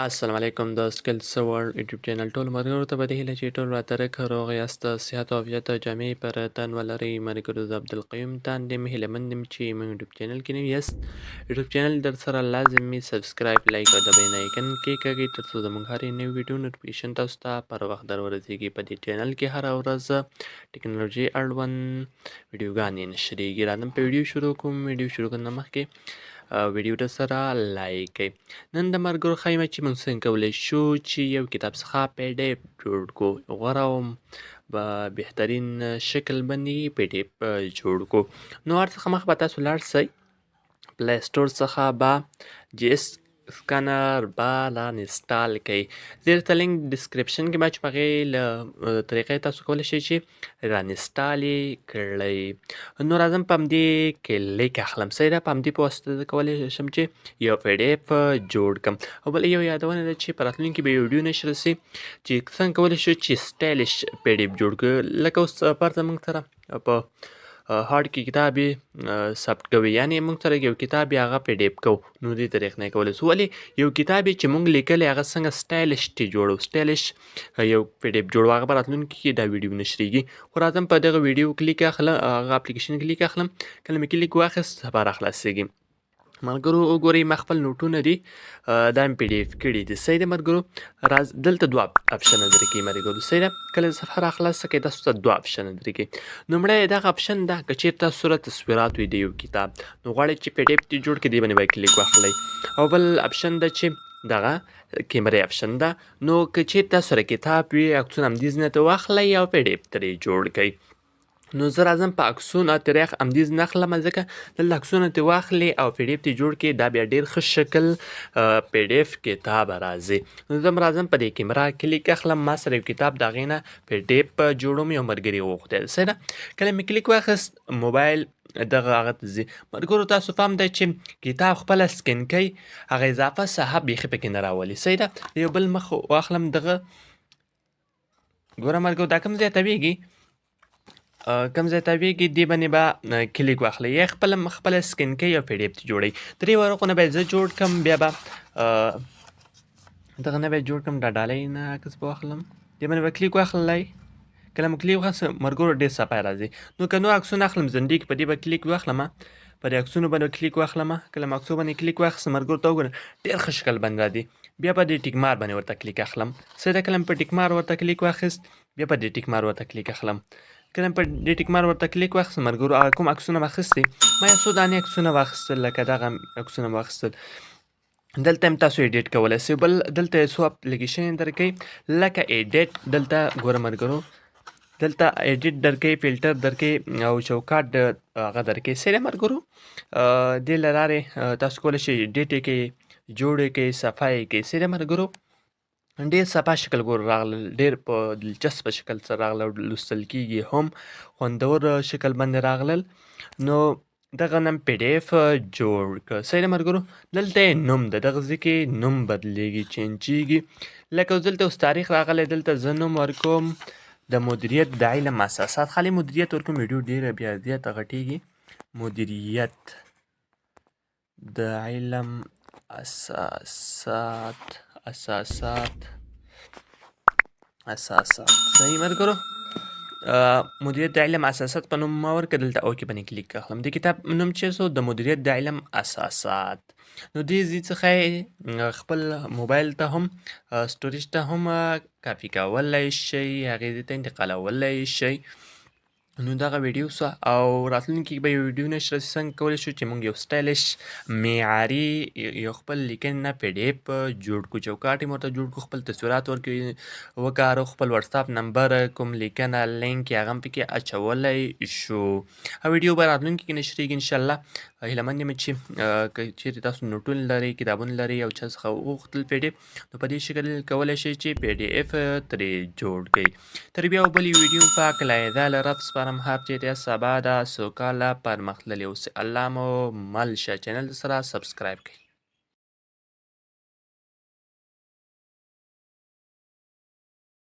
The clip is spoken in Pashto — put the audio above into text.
السلام علیکم د سکل سور یوټیوب چینل ټول ملګرو ته به د هیله چې ټول راته رک روغ یاست، صحت او عافیت جامې پر تن ولرئ. ملګرو، زه عبدالقیوم تاند یم. هیله مند یم چې موږ یوټیوب چینل کې نوي یاست، یوټیوب چینل در سره لازمي سبسکرایب، لایک او د بیل آیکن کېکاږئ، ترڅو زموږ هرې نوې ویډیو نوټیفیکیشن تاسو ته پر وخت در ورسیږي. په دې چینل کې هره ورځ ټکنالوژي اړوند ویډیوګانې نشریږي. راځم په ویډیو شروع کوم. ویډیو شروع کوم مخکې ویډیو در سره لایک کړئ. نن د ملګرو ښایم چې موږ څنګه کولی شو چې یو کتاب څخه پی ډي اف جوړ کړو، غوره او په بهترین شکل باندې پی ډي اف جوړ کړو. نو هر څخه مخ به تاسو لاړ سئ پلی سټور څخه، به جی اس سکانر به لا انسټال کړئ. زه درته لینک ډسکرپشن کې به چې هغې له طریقې تاسو کولی شئ چې را انسټال یې کړئ. نو راځم په همدې کلیک اخلم، صحیح ده. په همدې په واسطه زه کولی شم چې یو پی ډي اف جوړ کړم. او بل یو یادونه ده چې په راتلونکي به یو ویډیو نشر سي چې څنګه کولی شو چې سټایلش پی ډي اف جوړ کړو. لکه اوس فرض موږ سره په هارډ کې کتاب ثبت کوي، یعنی موږ سره یو کتاب یې هغه پی ډي اف کوو، نو دې طریق نه کولی شو. ولې یو کتاب چې موږ لیکلی هغه څنګه سټایلش ته جوړو، سټایلش یو پی ډي اف جوړو، هغه به راتلونکي کې دا ویډیو نشریږي. خو راځم په دغه ویډیو کلیک اخلم، هغه اپلیکیشن کلیک اخلم. کله مې کلیک واخیست صفحه راخلاصېږي. ملګرو وګورئ، ما خپل نوټونه دي دا مې پی ډي اف کړي دي، صحیح ده. ملګرو راز دلته دوه اپشنه درکوي. ملګرو صحیح ده، کله صفحه راخلاصه کړئ تاسو ته دوه اپشنه درکوي. لومړی دغه اپشن ده، که چېرې تاسو سره تصویرات وي د یو کتاب نو غواړئ چې پی ډي اف دې جوړ کړئ، دې باندې باید کلیک واخلئ. او بل اپشن ده چې دغه کیمرې اپشن ده، نو که چېرې تاسو سره کتاب وي عکسونه همدې ځای نه واخلئ او پی ډي اف ترې جوړ کړئ. نو زه راځم په عکسونه ترې همدې ځای نه اخلم، ځکه دلته عکسونه ترې واخلې او پی ډي اف ترې جوړ کړې، دا بیا ډېر ښه شکل پی ډي اف کتاب راځي. نو زه راځم په دې کیمره کلیک اخلم. ما سره یو کتاب د هغې نه پی ډي اف جوړوم، یو ملګري وغوښتل، صحیح ده. کله مې کلیک واخیست موبایل دغه هغه ته ځي. ملګرو تاسو فهم دی چې کتاب خپله سکن کوي، هغه اضافه صفحه بیخي پکې نه راولي، صحیح ده. یو بل مخ واخلم، دغه ګوره ملګرو دا کوم ځای ته ویږي، کوم ځای ته ویږي، دې باندې به کلیک واخلئ، یا خپله سکن کوي او پی ډي اف ته جوړوي. درې ورقونه به زه جوړ کړم، بیا به دغه نه به جوړ کړم، دا ډالۍ نه عکس به واخلم، دې باندې به کلیک واخلئ. کله مو کلیک واخیست ملګرو ډېر صفحه راځي. نو که نور عکسونه اخلم ځنډې کې په دې به کلیک واخلم، په دې عکسونو باندې کلیک واخلم. کله مو عکسو باندې کلیک واخیست ملګرو ته وګورئ ډېر ښه شکل باندې راځي. بیا په دې ټیک مار باندې ورته کلیک اخلم، صحیح ده. کله مې په ټیک مار ورته کلیک واخیست، بیا په دې ټیک مار ورته کلیک اخلم. کله مې په دې ټیک مار ورته کلیک واخیست ملګرو هغه کوم عکسونه مې اخیستي، ما یو څو دانې عکسونه واخیستل، لکه دغه عکسونه مې واخیستل. دلته هم تاسو ایډیټ کولی شئ. بل دلته یو څو اپلیکیشن درکوي، لکه ایډیټ، دلته ګوره ملګرو دلته ایډیټ درکوي، فلټر درکوي او چوکاټ هغه درکوي، صحیح ده ملګرو. دې له لارې تاسو کولی شئ ایډیټ یې کړئ، جوړ یې کړئ، صفا یې کړئ، صحیح ده ملګرو. ډېر صفا شکل ګور راغلل، ډېر په دلچسپه شکل سره راغلل او لوستل کېږي هم خوندور شکل باندې راغلل. نو دغه نن پی ډي اف جوړ کړ، صحیح ده ملګرو. دلته یې نوم ده، دغه ځای کې نوم بدلېږي، چینجېږي. لکه اوس دلته اوس تاریخ راغلی، دلته زه نوم ورکوم د مدیریت د علم اساسات، خالي مدیریت ورکوم، ویډیو ډېره بیا زیاته غټېږي. مدیریت د علم اساسات، اساسات، اساسات، صحیح ملګرو. مدیریت د علم اساسات په نوم ما ورکړه، دلته اوکې باندې کلیک اخلم. د کتاب نوم چې سو د مدیریت د علم اساسات. نو دې ځای څخه خپل موبایل ته هم سټوریج ته هم کاپي کولی شئ، هغې ځای ته انتقالولی شئ. نو دغه ویډیو سوه او راتلونکي کې به یو ویډیو نشر شي څنګه کولی شو چې موږ یو سټایلش معیاري یو خپل لیکنې نه پی ډي اف جوړ کړو، چوکاټ یې ورته جوړ کړو، خپل تصویرات ورکړي وکارو، خپل واتساپ نمبر کوم لیکنه لینک یې هغه هم پکې اچولی شو. او ویډیو به راتلونکي کې نشرېږي انشاءالله. هیله مند یم چې که چېرې تاسو نوټونه لرئ، کتابونه لرئ او چا څخه وغوښتل پی ډي اف، نو په دې شکل کولی شئ چې پی ډي اف ترې جوړ کړئ. تر بیا بلې ویډیو پاک له له رب سپارم، هر چېرې سبا ده سوکاله پرمختللې اوسئ. الله مو مل شه. چینل سره سبسکرایب کړئ.